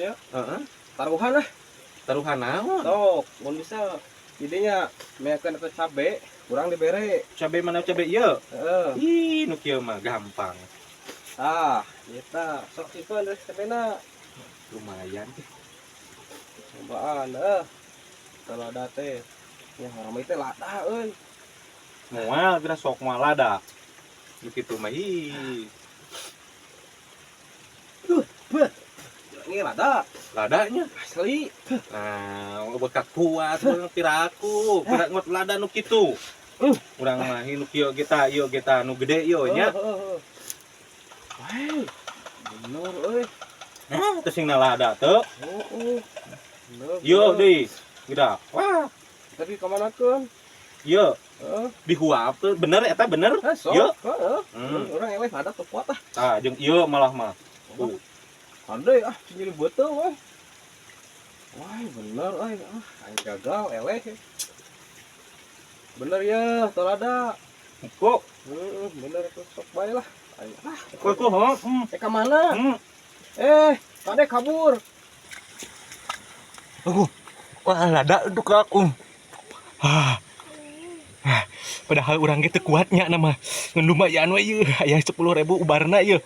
Ya. Heeh. Taruhan ah. Taruhan naon? Sok, mun bisa jadinya meakeun eta cabe, kurang dibere. Cabe mana, cabe ieu? Heeh. Ih, nu kieu mah gampang. Ah, eta sok simpen deh cabena. Lumayan. Cobaan eh. Teu lada teh. Ya orang teh lada euy. Moal geura sok moal lada. Nu kitu mah ih. Beuh. Ini lada Ladanya. Asli. Nah, bekat kuat urang piraku, pira ngot lada nu kitu. Urang mah nu kieu kita, ieu kita nu gede ieu nya. Heeh. Wah, bener euy. Nah, teu sing lada teu. Oh. Bener. Ieu Bener. Deui. Geura. Wah, Tadi kamanakeun? Ieu Heeh. dihuap tuh bener eta bener. Hah, sok. Ieu. Heeh. Urang eleh lada teu kuat ah. Tah, jeung ieu malah mah. Tuh. Andai ah, nyeri beuteung euy. Wah, bener euy. Ah, aing gagal eleh. Bener ya, teu lada. Kok Heeh, bener tuh, sok bae lah. Aing ah, kok kok heuh. Eh, ka mana? Eh, kade kabur. Aku, wah, lada untuk aku. Ah. Ah, padahal urang ge teu kuatnya nama. Ngan lumayan we ieu, aya 10.000 ubarna ieu.